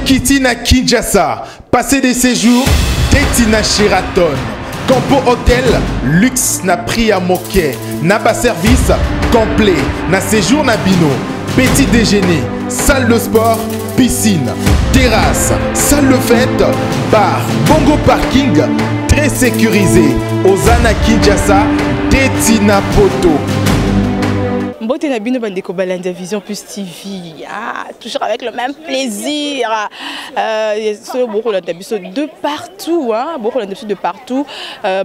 Okiti na Kinshasa, passez des séjours Tetina Sheraton. Campo Hotel, luxe na prix ya moke, na ba service complet, na séjour na bino, petit déjeuner, salle de sport, piscine, terrasse, salle de fête, bar, bongo parking, très sécurisé. Ozana Kinshasa, Tetina Poto. Mbote na bino bandeko balandi ya Vision Plus TV. Ah, toujours avec le même plaisir. Euh, soyo bokolanda biso de partout, hein, bokolanda biso de partout.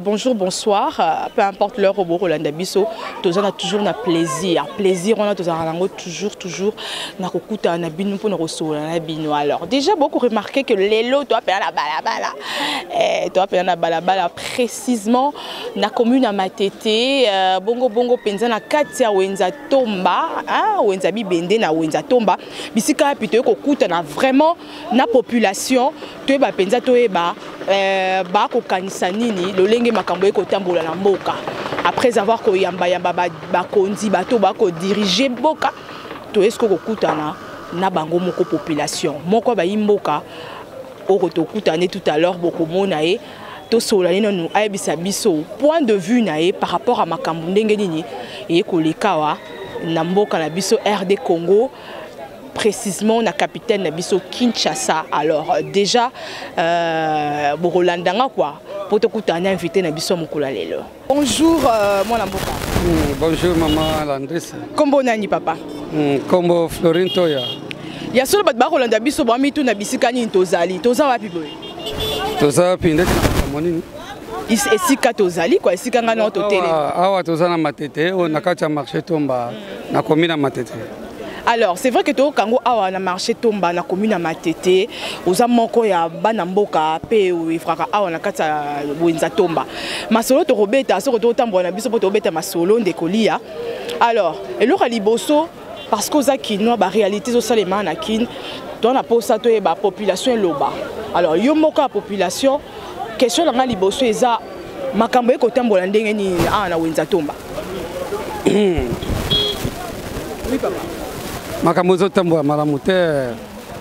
Bonjour, bonsoir, peu importe l'heure oyo bokolanda biso, toza na toujours na plaisir. Plaisir wana tozalaka nango toujours toujours na kokutana na bino mpona kosolola na bino. Alors, déjà boko remarquer que lelo toa pena na balabala. Eh, toa pena na balabala précisément na commune ya Matete, bongo bongo mpenza na kati ya Wenza Tomba, hein, Wenza Bibende na Wenza Tomba, bisika wapi toye kokutana vraiment na population, toyeba mpenza toyeba bakokanisa nini lolenge makambo ekotambola na mboka. Après avoir koyambayamba bakonzi bato bakodirige mboka, toye sikoyo kokutana na bango moko population moko bayi mboka oyo tokutane tout à l'heure, bokomona ye tosolola ye nanu ayebisa biso point de vue na ye par rapport à makambo ndenge nini eye koleka awa na mboka na biso RD Congo, précisément na capitale na biso Kinshasa. Alors déjà bokolandanga quoi po tokutana na invité na biso mokolo ya lelo. Bonjour mwana mboka. Bonjour maman Landrisse. Kombo nani papa? Kombo Florine Toya. Ya solo bato bakolanda biso bamituna bisika nini tozali, toza wapi boye? Toza wapi ndeti na makambo nini? Esika tozali kwa esika ngai na totele. Awa toza na Matete, oyo na kati ya marché Tomba, na commune ya Matete. Alors, c'est vrai que tokango awa na marché Tomba na commune ya Matete, oza moko ya bana mboka pe efraka awa na kati ya Wenza Tomba. Masolo tokobeta soko totambola na biso po tobeta masolo ndeko Lia. Alors, eloko ya liboso parce que oza kinois, ba réalité ezosalema na Kin, to na posa toyeba population eloba. Alors, yo moko ya population, question na ngai liboso eza makambo ekotambola ndenge nini awa na Wenza Tomba? Oui papa. Makambo ezotambola malamu te,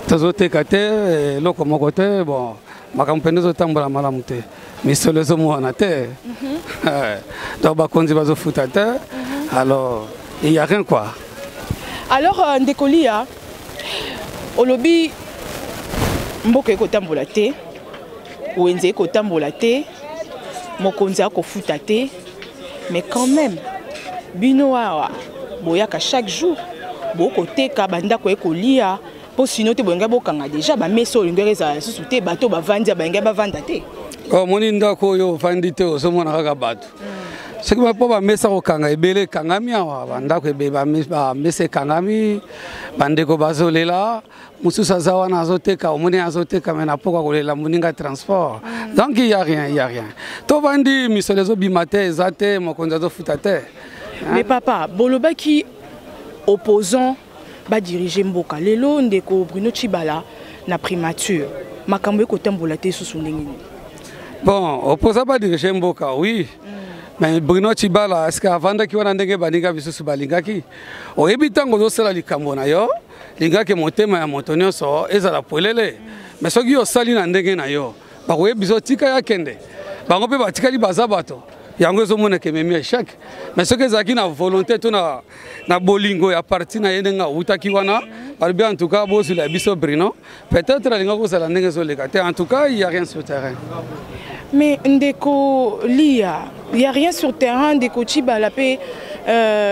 tozoteka te eloko moko te. Bon, makambo mpenza ezotambola malamu te, misolo ezomwana te, donc bakonzi bazofuta te, alors il y a rien quoi. Alors ndeko Lia, olobi mboka ekotambola te, wenze ekotambola te, mokonzi akofuta te, mais quand même bino awa boyaka chaque jour bokoteka bandako ekolia mpo sino te bolingai bokanga déjà bamesa oyo olingaki ezala lisusu te, bato bavandi ya balingai bavanda te. Omoni ndako oyo ovandi te, ozomona kaka bato soki mpo bamesa kokanga ebele ekangami awa, bandako ebele bamesa ekangami, bandeko bazolela, mosusu aza wana azoteka, omoni azoteka me na pokwa kolela moninga transport. Donc il y a rien, il y a rien. Tovandi, misolo ezobima te, eza te, mokonzi azofuta te. Mais papa, bolobaki opposant badirige mboka, lelo ndeko Bruno Tshibala na primature, makambo ekotambola te susu ndenge nini? Bon, opposant badirige mboka, oui, mais Bruno Tshibala, est ce que avandaki wana ndenge baninga bisusu balingaki? Oyebi, ntango ozosala likambo na yo, lingaki motema ya moto nyonso ezala polele, mais soki osali na ndenge na yo, bakoyebi biso tika ya kende, bango mpe batikali baza bato yango ezomonaka ememi échec. Mais soki ezalaki na volonté to na bolingo ya parti na ye ndenge awutaki wana, balobi en tout cas bozwila biso Bruno, peut-être alingaki kozala ndenge ezoleka te. En tout cas, il y a rien sur terrain. Mais ndeko Lia, il y a rien sur terrain, ndeko Tshibala mpe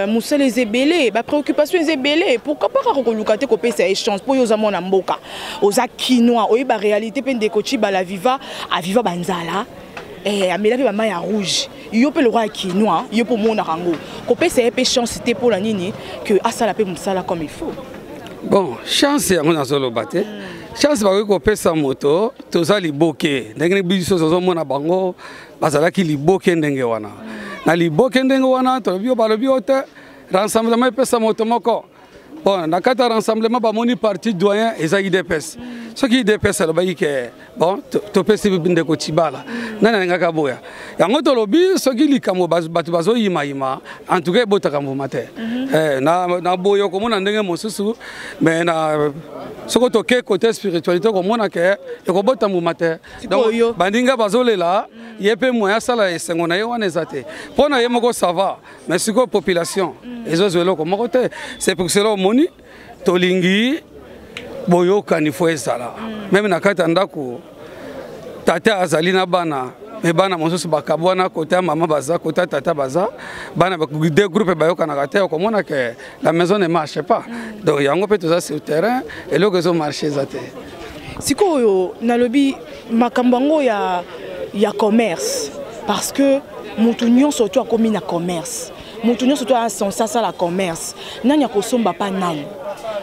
mosala eza ebele, bapréoccupation eza ebele, pourquoi pas kaka koluka te kopesa ye chance mpo oyo oza mwana mboka, oza kinois, oyeba réalité mpe ndeko Tshibala aviva aviva banzala, amela mpe bamai ya rouge, yo mpe lokwa ya kinois, yo mpe omonaka yango, kopesa ye mpe chance te mpo na nini ke asala mpe mosala comme il faut? Bon, chance yango nazoloba te. Chance bakoki kopesa moto, toza liboke ndenge biso tozomona bango bazalaki liboke ndenge wana. Na liboke ndenge wana, tolobi oyo balobi oyo te, rassemblement epesa moto moko. Bon, na kati ya rassemblement bamoni parti doyen eza UDPS. Soki UDPS alobaki ke bon, topesi ndeko Tshibala, nani alingaki aboya yango? Tolobi soki likambo bato bazoyimayima, en tout cas ebotaka mbuma te. Eh, na boye okomona ndenge mosusu, mais na soki toke côté spiritualité, okomona ke ekobota mbuma te. Donc baninga bazolela ye mpe moyen asala esengo na ye wana eza te. Mpo na ye moko ça va, mais sikoyo population ezozwa eloko moko te. C'est pour cela omoni tolingi boyokani fo ezala. Même na kati ya ndako, tata azali na bana, mais bana mosusu bakabwana, kota ya mama baza, kota ya tata baza, bana deux groupes bayokanaka te, okomona ke la maison ne marche pas. Donc yango mpe toza sur terrain, eloko ezomarche eza te. Sikoyo nalobi makambo yango ya commerce, parce que motu nyonso to akomi na commerce, motu nyonso to asense asala commerce, nani akosomba pa nani?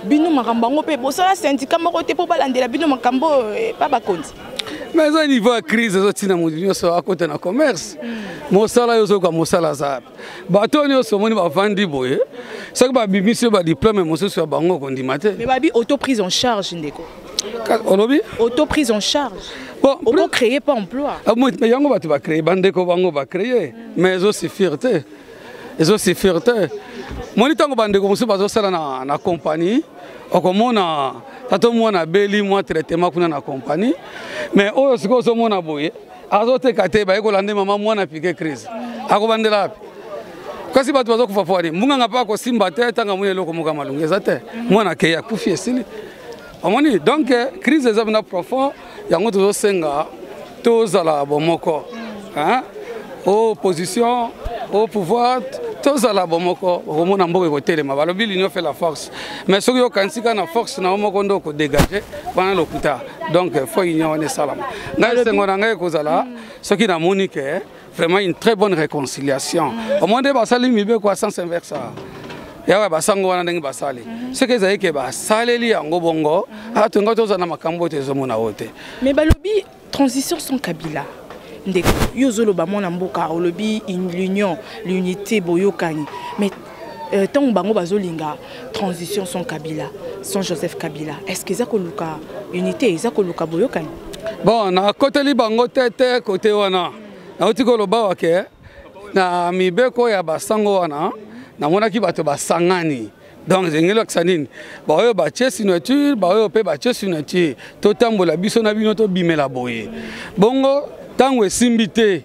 Bino makambo yango mpe bosala syndicat moko te mpo balandela bino makambo pa bakonzi? Mais eza niveau ya crise ezotina motu nyonso akota na commerce. Mosala oyo ozoyoka, mosala aza bato oyo nyonso omoni bavandi boye, soki babimisi yo badiplôme mosusu ya bango, okondima te. Mais babi auto prise en charge, ndeko. Olobi? Auto prise en charge. Bon, okocréer pas emploi. Ah, yango bato bacréer, bandeko bango bacréer, mais ezosuffire te, ezosuffire te. Moni ntango bandeko mosusu bazosala na compagnie, okomona tata mwana abeli, mwa traitement kuna na compagnie, mais oyo sikoyo ozomona boye azoteka te, baye kolanda mama mwana piqué crise, akobandela wapi? Kasi bato bazokufa po wani munganga mpe akosimba te. Ntango amoni eloko moko ya malungu eza te, mwana akei, akufi, esili. Omoni, donc crise eza mpena profond. Yango tozosenga tozala bomoko, opposition au pouvoir, tozala bomoko, okomona mboka ekotelema. Balobi l'union fait la force, mais soki yokanisi kaka na force na yo moko nde okodégage wana, lokuta. Donc faut union wana esalama. Ngai esengo na ngai ekozala soki namoni ke vraiment une très bonne réconciliation. Omoni nde basali mibeko ya sens inverse yawa, basango wana ndenge basali, soki ezali ke basaleli yango bongo, tonga tozala na makambo oyo tozomona oyo te. Mais balobi transition sans Kabila. Ndeko, yo ozoloba mwana mboka, olobi l'union, l'unité, boyokani, mais ntango bango bazolinga transition sans Kabila, sans Joseph Kabila, est ce que eza koluka unité, eza koluka boyokani? Bon, nakoteli bango te te kote wana. Nauti koloba wake na mibeko ya basango wana, namonaki bato basangani. Donc ezengeli lakisa nini? Baoyo batie signature, baoyo mpe batie signature, totambola biso na bino, tobimela boye bongo. Ntango esimbi te,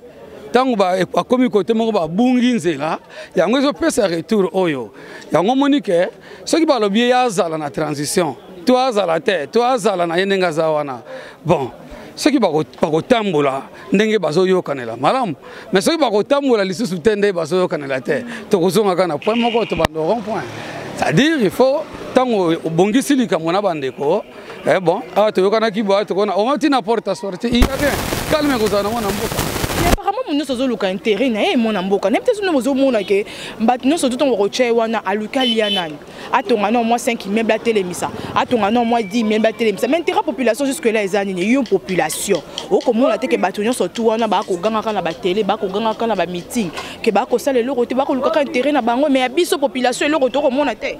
ntango bakomi kote moko, babungi nzela, yango ezopesa retour oyo. Yango omoni ke soki balobi ye azala na transition to azala te, to azala na ye ndenge aza wana, bon, soki bakotambola ndenge bazoyokanela malamu, mais soki bakotambola lisusu te nde bazoyokanela te, tokozonga kaka na point moko, tobanda rond point. C'est-à-dire il faut ntango obongisi likambo na bandeko, eh bon, awa toyokanaki boye, tokona omati na porte sortie, il y a bien calme kozala nango na mboka. Mais apparemment mo nyonso azoluka intérêt na ye. Mwana mboka, nayebi te soki ozomona ke bato nyonso to ntongo bakotya ye wana, aluki alia nani, atonga na mwa 5 immeuble, atelemisa, atonga na mwa 10 immeuble, atelemisa, mais intérêt population jusque là eza nini? Yo population okomona te ke bato nyonso tu wana bakogangaka na batele, bakogangaka na bameeting, ke bakosala eloko te, bakolukaka intérêt na bango, mais ya biso population eloko tokomona te.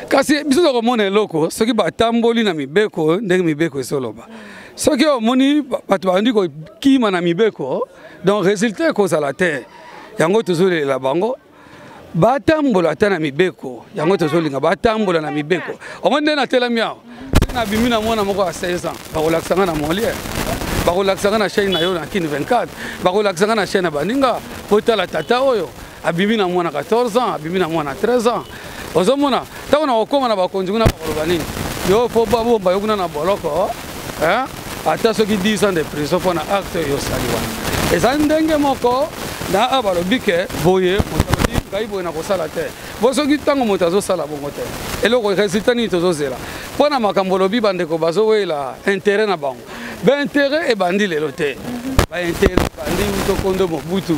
Kasi biso tokomona eloko soki batamboli na mibeko ndenge mibeko ezoloba. Soki omoni bato bandi kokima na mibeko, donc résultat ekozala te. Yango tozolela bango batambola ata na mibeko. Yango tozolinga batambola na mibeko. Omoni nde natelami awa, soki nabimi na mwana moko ya 16 ans, bakolakisa nga na Molière, bakolakisa nga na chaîne na yo na Kini 24, bakolakisa nga na chaîne ya baninga: botala tata oyo abimi na mwana 14 ans, abimi na mwana 13 ans. Ozomona ntango na kokóma na bakonzi kuna, bakoloba nini? Yo fo babomba yo kuna na boloko ata soki 10 ans de prison mpo na acte oyo osali wana. Ezali ndenge moko na awa, balobi ke boye, moto alobi ngai boye nakosala te. Bo soki ntango moto azosala bongo te, eloko résultat nini tozozela? Mpo na makambo olobi, bandeko bazowela intérêt na bango. Baintérêt ebandi lelo te, baintérêt ebandi uto kondo Mobutu.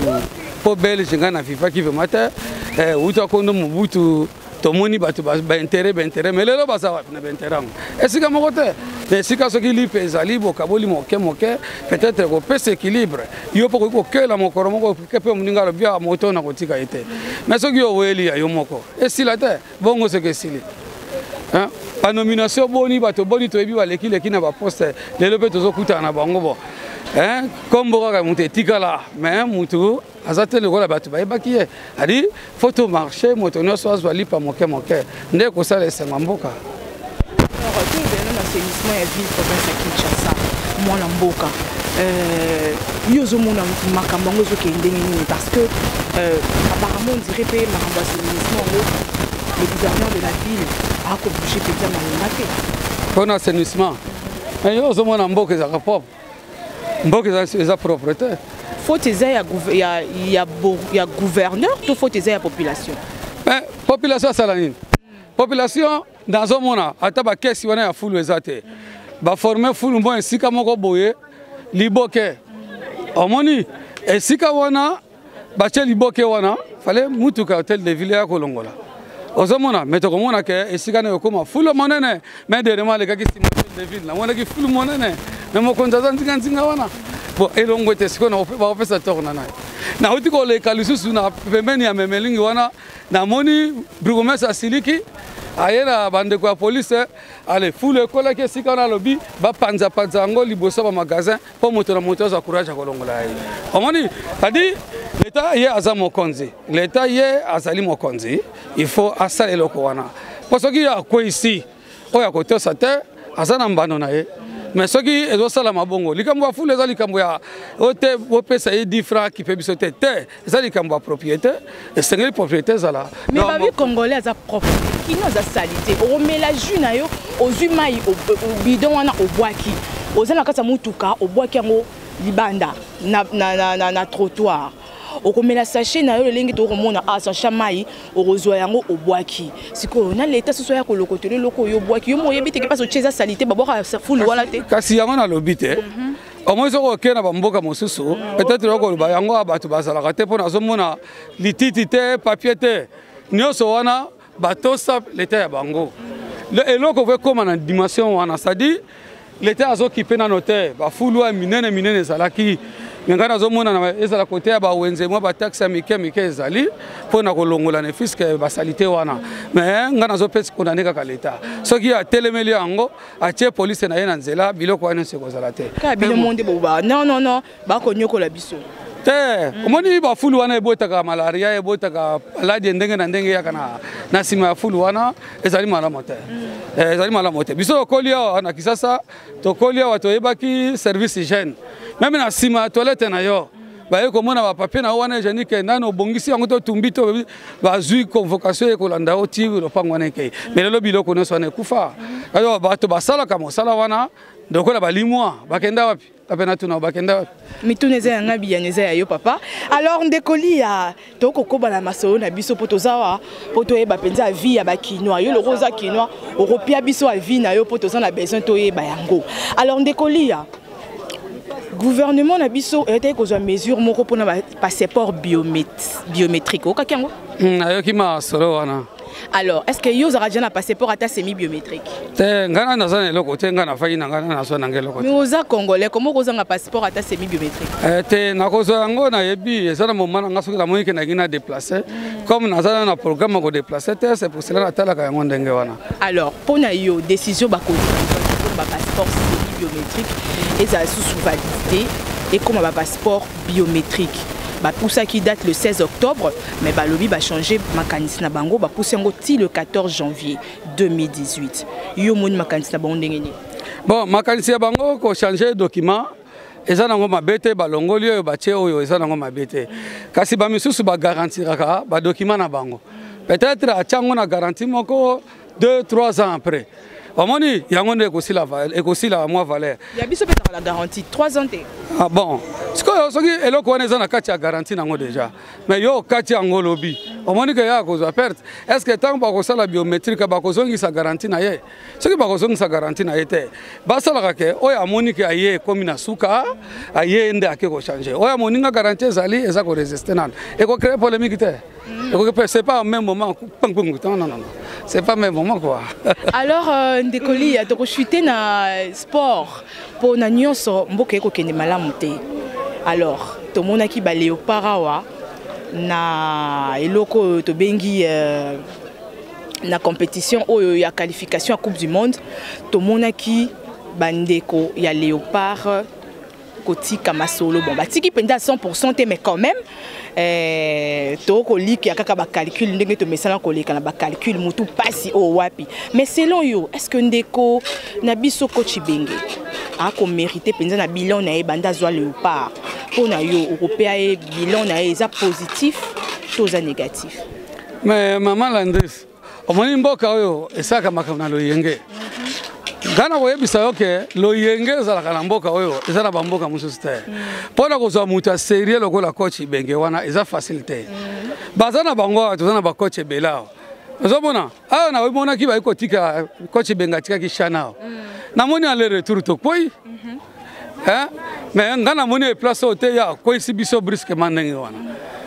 Mpo belge ngai na vivaki vraiment te uta kondo Mobutu. Tomoni bato baintérêt, baintérêt, mais lelo baza wapi na baintérêt yango? Esika moko te. Na esika soki lipe ezali bokaboli moke moke, peut-être kopesa équilibre. Yo mpo koki kokela mokolo moko ke mpe moninga alobi ya moto na kotika ye te. Mais soki yo oweli ya yo moko, esila te bongo. Soki esili, Banomination boni, bato boni toyebi balekileki na baposte, lelo mpe tozokutana na bango. Bon, nkombo kaka moto etikala, mais motu aza te lokola bato bayebaki ye. Adi faut tomarcher, moto nyonso azwa lipa moke moke, nde kosala esengo mboka. Tozali na assainissement ya ville province ya Kinshasa. Mwana mboka, yo ozomona makambo yango ezokende ndenge nini? Parce que apparemment, on dirait mpe makambo ya assainissement yango, le gouverneur de la ville akobouge mpenza malonga te. Mpona assainissement, mais yo ozomona mboka ezalaka propre? Mboka eza propre te. Faute eza ya gouverneur to faute eza ya population? Mais population asala nini? Population, nazomona ata bakesi wana ya fulu eza te. Baforme fulu mbo esika moko boye, liboke. Omoni esika wana batie liboke wana, fale mutuka hôtel de ville ya kolongola. Ozomona, me tokomona ke esika na ekóma fulu monene. Mais dernièrement alekaki nsima hôtel de ville, namonaki fulu monene, me mokonzi aza nzinganzinga wana. Bon, elongo ete sikoyo bakopesa tort na nani? Nauti koleka lisusu na pembeni ya Memelingi wana, namoni bourgmestre asiliki, aye na bandeko ya polise. Ale, fulu ekolaki esika wana, alobi bapanzapanza yango liboso ya bamagasin mpo moto na moto azwa courage ya kolongola ye. Omoni, c'est-à-dire leta ye aza mokonzi, leta ye azali mokonzi, il faut asala eloko wana, mpo soki ye akweyisi oyo akotosa te, aza na mbano na ye. Mais soki ezosalama bongo, likambo ya fulu eza likambo ya oyo te, bopesa ye 10 franc akipe biso te. Te, eza likambo ya propriété, esengeli propriété ezala. Mais babi Congolais aza propre, kino aza sali te. Okomela jus na yo, ozwi mai bidon wana, obwaki. Oza na kati ya motuka, obwaki yango libanda na trottoir. Okomela sachet na yo, lolenge tokomona a sachet mai, okozwa yango, obwaki. Sikoyo na leta soso ya kolokotela eloko oyo obwaki, yo mo oyebi teke mpasi otie eza sali te, babwaka fulu wana te. Kasi yango nalobi te. Omoi soki okei na bamboka mosusu, peut-être okoloba yango awa bato bazalaka te, mpo nazomona lititi te, papier te, nyonso wana batosa leta ya bango. Eloko po ekóma na dimension wana, c'est-à-dire leta azokipe nano te. Bafulu ya minene minene ezalaki, me ngai nazomona ezala kote ya bawenze, mwa bataxe ya mike mike ezali mpo na kolongola ne fiske basali te wana. Me ngai nazopesi kondane kaka leta, soki atelemeli yango, atie polise na ye na nzela, biloko wana nyonso ekozala te. Kaka bino mo nde boba non, non, non, bakonyokola biso. Te, omoni bafulu wana ebotaka malaria, ebotaka maladi ndenge na ndenge eyaka na nsima ya fulu wana. Ezali malamu te, ezali malamu te. Biso tokoli awa na Kisasa, tokoli awa, toyebaki service hygiène. Même na nsima ya toilette na yo, baye komona bapapier na yo wana hygiénique, nani obongisi yango, totumbi to bazwi convocation ekolanda yo ti lopango wana ekei. Mais lelo biloko nyonso wana ekufa. Alors bato basalaka mosala wana lokola balimwa, bakenda wapi? Ape natuna, bakenda wapi? Mituna eza yanga, biyano eza ya yo, papa. Alors ndekoli ya tokokoba na masolo na biso, mpo toza awa mpo toyeba mpenza avis ya bakinois. Yo loko oza Kinois, okopia biso avis na yo, mpo toza na besoin toyeba yango. Alors ndekoli ya gouvernement na biso eyetaki kozwa mesure moko mpona bapasseport biométrique, okaki yango? Nayoki masolo wana. Alors, est ce que yo ozalaka déjà na passeport ata semi biométrique? Te, ngai na naza na eloko te. Ngai nafai na ngai, nazwa nanga eloko. Mais oza Congolais, comment okozanga passeport ata semi biométrique? Te, nakozwa yango, nayebi eza na moment na nga soki namoni ke nangi na déplace. Comme naza na programme ya kodéplace te, c'est pour cela natalaka yango ndenge wana. Alors, mpo na yo, décision bakonzi mpona bapasseport semi biométrique ezala susu validité, ekóma bapasseport biométrique, bapusaki date le 16 octobre, mais balobi bachange makanisi na bango, bapusi yango ti le 14 janvier 2018. Yo moni makanisi na bango ndenge nini? Bon, makanisi ya bango kochange document eza nango mabe te. Balongoli oyo, batie oyo, eza nango mabe te. Kasi bamisusu bagarantiraka badocument na bango, peut-être atia yango na garantie moko 2 3 ans après, omoni yango nde ekosila mwa valeur. Ya biso mpe ezalaka na garantie 3 ans te. Ah bon, sikoyo soki eloko wana eza na kati ya garantie nango déjà, mais yo okati yango lobi, omoni ke ya kozwa perte. Est ce que ntango bakosala biométrique, bakozongisa garantie na ye? Soki bakozongisa garantie na ye te, basalaka ke oyo amoni ke aye ekomi na suka, aye nde ake kochange. Oyo amoninga garantie ezali, eza koresiste nano, ekocrée polémique te. C'est pas au même moment. Non, non, non. C'est pas au même moment, quoi. Alors, ndekoli, tokochute na sport. Mpo na nyonso, mboka ekokende malamu te. Alors, tomonaki baléopard awa na eloko oyo tobengi Na compétition oyo ya qualification ya Coupe du monde, tomonaki bandeko ya Léopard kotika masolo. Bon, batiki mpenza 100 te, mais quand même tokolika kaka bacalcul ndenge tomesana koleka na bacalcul mutu mpasi oyo wapi. Mais selon yo, est ce que ndeko na biso coach Ibenge akomérite mpenza na bilan na ye banda azwa Léopard? Mpo na yo, okopea ye bilan na ye eza positif to eza négatif? Mais mama Landris, omoni mboka oyo esalaka makambo na loyenge. Ngai na koyebisa yo ke loyenge ezalaka na mboka oyo, eza na bamboka mosusu te. Mpo na kozwa moto ya sérieux lokola coach Ibenge wana, eza facile te. Baza na bango awa, toza na bacoach ebele awa. Ozomona awa namonaki bayi kotika coach Ibenge, atikaki CHAN awa. Namoni aller retour tokwei, mais ngai namoni eplace oyo te ya akweyisi biso brusquement ndenge wana.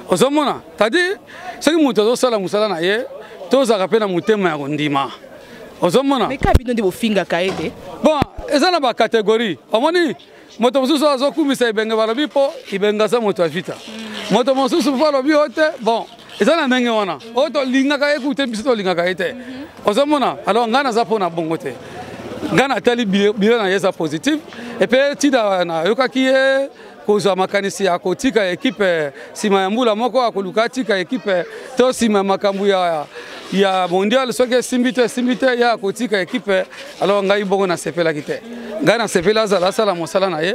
Ozomona, c'est-à-dire soki moto azosala mosala na ye, tozalaka mpe na motema ya kondima. Ozomona. Mais ka bino nde bofingaka ye te. Bon, eza na bacatégorie. Omoni moto mosusu azokumisa Ibenge, balobi mpo Ibenge aza moto ya vita. Moto mosusu mpo alobi oyo te. Bon, eza na ndenge wana oyo tolingaka ye kute, biso tolingaka ye te. Ozomona, alors ngai naza mpo na bongo te. Ngai natali bilan na ye eza positif. Et puis ntina nayokaki ye kozwa makanisi ya kotika ekipe nsima ya mbula moko, akoluka atika ekipe to nsima ya makambo ya mondial, soki esimbi te, esimbi te, ya akotika ekipe. Alors ngai bongo nasepelaki te. Ngai nasepeli azala, asala mosala na ye.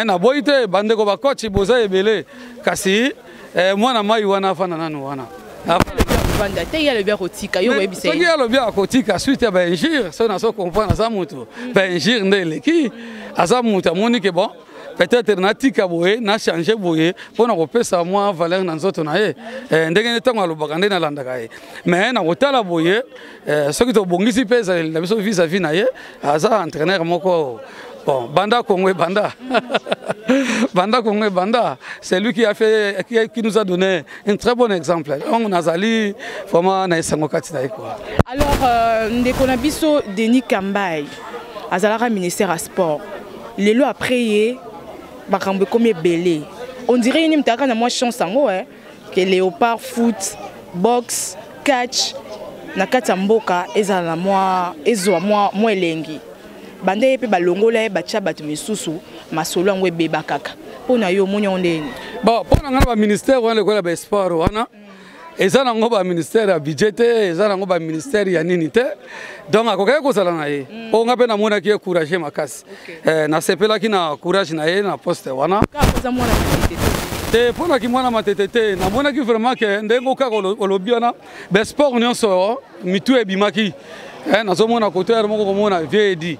Naboyi te, bandeko bacoach boza ebele, kasi mwana mai wana afanda nanu wana. Vanda te, ye alobi akotika, yo koyebisa? Soki alobi akotika suite ya bainjure, soki nazo comprendre, aza motu bainjure nde eleki. Aza motu amoni ke bon, peut-être natika boye, nachange boye mpona kopesa mwa valeur na nzoto na ye. Ndenge ntango alobaka nde nalandaka ye. Mais na kotala boye, soki tobongisi mpe ezaleli na biso vis-à-vis na ye, aza entraîneur moko bon. Banda Congo ebanda, banda Congo ebanda, c'est lui qui a fait qui nous a donné un très bon exemple. Donc nazali vraiment na esengo kati na ye quoi. Alors ndeko na biso Denis Kambai azalaka ministère ya sport. Lelo après ye, makambo ekomi ebele. On dirait ye nde moto ayaka na mwa chance yango ke Léopard foot, boxe, catch na kati ya mboka ezala na mwa ezwa mwa elengi. Banda ye mpe balongola ye, batia bato misusu, masolo yango ebeba kaka. Mpo na yo, omoni yango ndeni? Bon, mpo na ngai, na baministère wana lokola basport wana, eza nango baministère ya budget te, eza nango baministère ya nini te. Donc akokaki kozala na ye mpo nga mpe namonaki ye courage makasi. Nasepelaki na courage na ye na poste wana. Oza mwana Matete? Te, mponaki mwana Matete te. Namonaki vraiment ke ndenge kaka olobi wana, basport nyonso mitu ebimaki. Nazomona koto yare moko komona vieux Edi,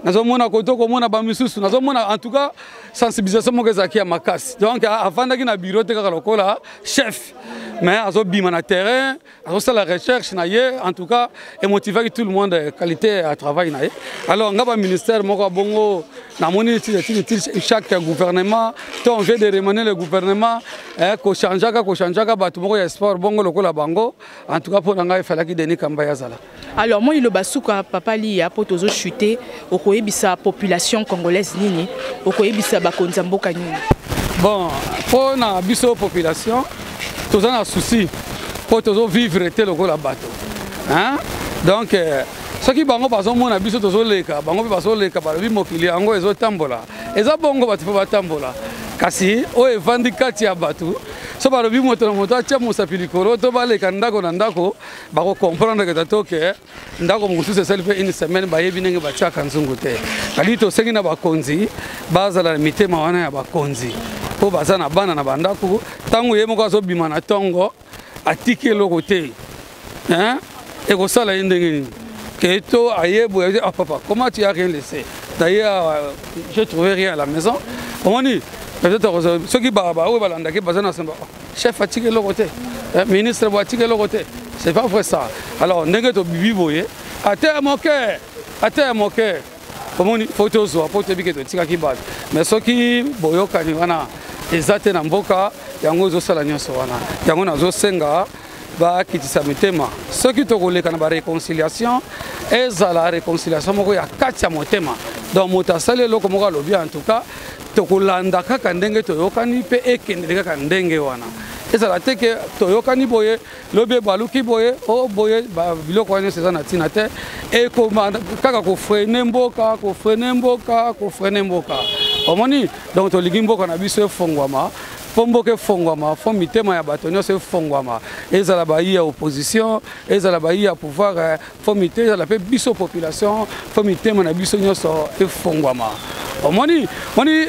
nazomona koto komona bamisusu, nazomona en tout cas sensibilisation moko ezalaki ya makasi. Donc avandaki na bureau te kaka lokola chef, mais azobima na terrain, azosala recherche na ye. En tout cas emotivaki tout le monde, qualité ya travail na ye. Alors nga, baministère moko ya bongo, namoni tini chaque gouvernement to on vient de remanier le gouvernement, kochangeaka kochangeaka bato moko ya sport bongo lokola bango. En tout cas mpo na ngai, efalaki Denis Kambai azala. Alors moi, liloba suka, papa Liya, mpo tozochute, okoyebisa population congolaise nini? Okoyebisa bakonzi ya mboka nini? Bon, mpo na biso population, toza na souci mpo tozovivre te lokola bato, hein? Donc soki bango bazomona biso tozoleka, bango mpe bazoleka, balobi mokili yango ezotambola, eza bongo, bato mpe batambola. Kasi oyo evandi kati ya bato, so balobi moto na moto atia mosapi likolo to baleka ndako na ndako, bakocomprendre ke tato ke ndako mosusu esali mpe une semaine, bayebi ndenge batiaka nzungu te. Kali tosengi na bakonzi bazala na mitema wana ya bakonzi, mpo baza na bana na bandako. Ntango ye moko azobima na ntongo, atiki eloko te, ekosala ye ndenge nini ke to aye boye: "Ah papa, comment tu as rien laissé? D'ailleurs j'ai trouvé rien à la maison." Omoni, peut-être soki oyo balandaki baza na semba, chef atiki eloko te, ministre bo atiki eloko te. C'est pas vrai ça. Alors ndenge tobibi boye, ate ya moke, ate ya moke, omoni, fo tozwa mpo toyebi ke totikaki bato. Mais soki boyokani wana eza te na mboka, yango ezosala nyonso wana. Yango nazosenga bakitisa mitema. Soki tokoleka na baréconciliation, ezala réconciliation moko ya kati ya motema. Donc moto asali eloko moko, alobi en tout cas tokolanda kaka ndenge toyokani mpe ekendeli kaka ndenge wana. Ezala te ke toyokani boye, lobi ebaluki boye, o boye, biloko wana nyonso eza na ntina te. Ekoma kaka kofrene mboka, kofrene mboka, kofrene mboka. Omoni, donc tolingi mboka na biso efongwama. Mpo mboka efongwama, fo mitema ya bato nyonso efongwama. Ezala bayi ya opposition, ezala bayi ya pouvoir, fo mitema ezala mpe biso population, fo mitema na biso nyonso efongwama. Omoni, moni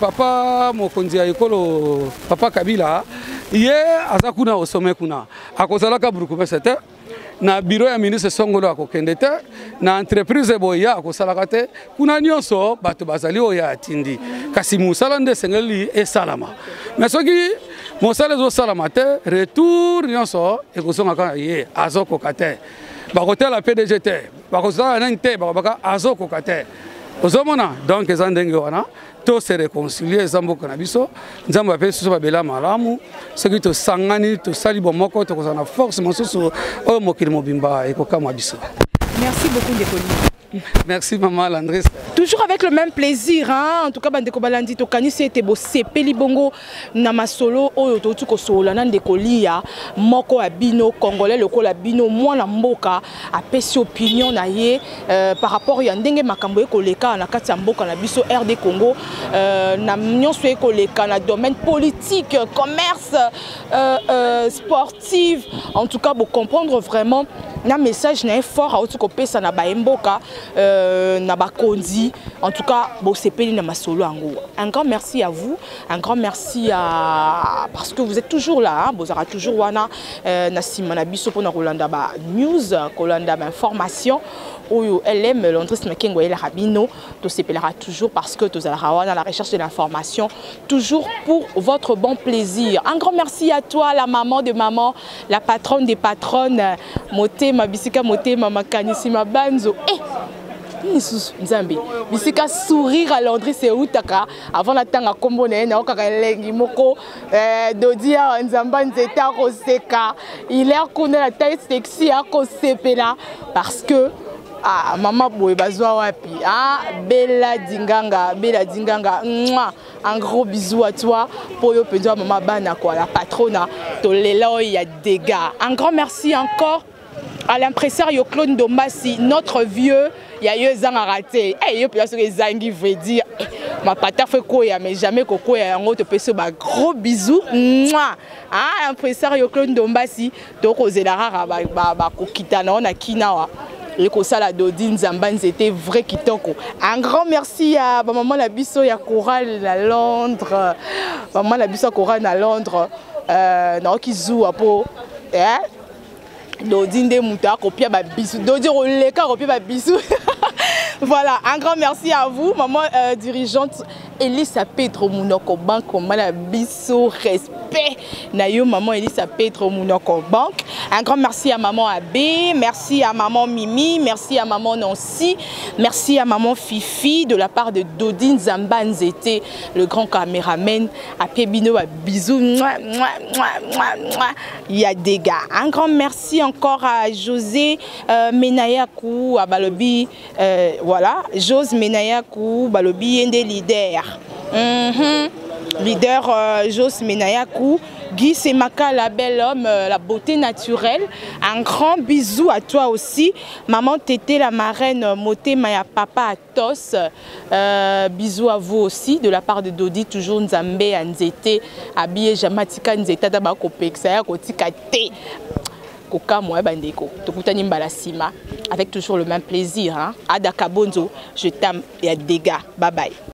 papa mokonzi ya ekolo, papa Kabila, ye aza kuna au sommet kuna, akozalaka bourgmestre te, na bureau ya ministre songolo akokende te, na entreprise boye akosalaka te, kuna nyonso bato bazali oyo atindi, kasi mosala nde esengeli esalama. Mais soki mosala ezosalama te, retour nyonso ekozonga kaka ye azokoka te, bakotala PDG te, bakozala nani te, bakobaka azokoka te. Ozomona, donc eza ndenge wana to se réconcilier, eza mboka na biso. Nzambe apesi biso babela malamu, soki tosangani, tosali bomoko, tokozala na force mosusu oyo mokili mobimba ekokamwa biso. Merci beaucoup, ndeko. Merci, maman Landris. Toujours avec le même plaisir, hein? En tout cas, bandeko balandi, tokanisi ete bosepeli bongo na masolo oyo touti kosolola na ndeko Lia, moko ya bino congolais lokola bino, mwana mboka, apesi opinion na ye par rapport ya ndenge makambo ekoleka na kati ya mboka na biso RD Congo, na nyonso ekoleka na domaine politique, commerce, sportive. En tout cas, bocomprendre vraiment na message na ye fort auti kopesa na bayemboka, na bakonzi. En tout cas, bosepeli na masolo yango. Un grand merci à vous, un grand merci à parce que vous êtes toujours là, hein, bozala toujours wana na nsima na biso mpona kolanda ba news, kolanda ba information oyo LM Londres Makengo eyelaka bino. Tosepelaka toujours parce que tozalaka wana la recherche de l'information, toujours pour votre bon plaisir. Un grand merci à toi, la maman de maman, la patronne des patronnes, motema bisika motema makanisi mabanzo, lisusu nzambe bisika sourire à Londres eutaka avant natanga nkombo na ye, naokaka elengi moko. Dodi awa nzamba nzete akoseka, il est kuna na taille sexy, akosepela parce que ah, mama boye bazwa wapi? Ah, Bella Dinganga, Bella Dinganga, mouah, un gros bisou à toi po yo mpenza mama bana quoi, la patrona tolela oyo ya dégâts. Un grand merci encore à l'impresario Claude Ndombasi, notre vieux, ya yo ezangaka te. Yo mpenza soki ezangi, veut dire mapata fo ekoya, mais jamais kokoya yango. Topesi yo ba gros bisous. Mouah. Ah, impresario Claude Ndombasi, tokozela kaka bakokita na yo na kinawa ekosala Dodi Nzamba nzete vrai kitoko. Un grand merci ya bamama na biso ya chorale na Londres, bamama na biso ya chorale na Londres, naoki zuwa mpo Dodi nde moto akopia babisu, Dodi koleka akopia babisu. Voilà, un grand merci à vous, maman dirigeante Elisa Petro Munoko Bank, mala biso respect na yo, maman Elisa Petro Munoko Bank. Un grand merci à maman Abbé, merci à maman Mimi, merci à maman Nancy, merci à maman Fifi de la part de Dodine Zamba Nzete, le grand caméraman. Apé bino ba bisous. Mouah, mouah, mouah, mouah, mouah. Il y a des gars. Un grand merci encore à José Menayakou, à Balobi, voilà, José Menayakou, Balobi, Yende leader. Leader José Menayakou, Guy Semaka, la belle homme, la beauté naturelle. Un grand bisou à toi aussi. Maman Tété, la marraine, Moté Maya Papa Atos. Bisous à vous aussi, de la part de Dodi, toujours Nzambe, Nzete, habillé Jamatika Nzete, Tabako Peksa, Kotika Té. Koka moi bandeko tokutani mbala sima avec toujours le même plaisir, hein. Ada Kabonzo, je t'aime, ya dégâts. Bye bye.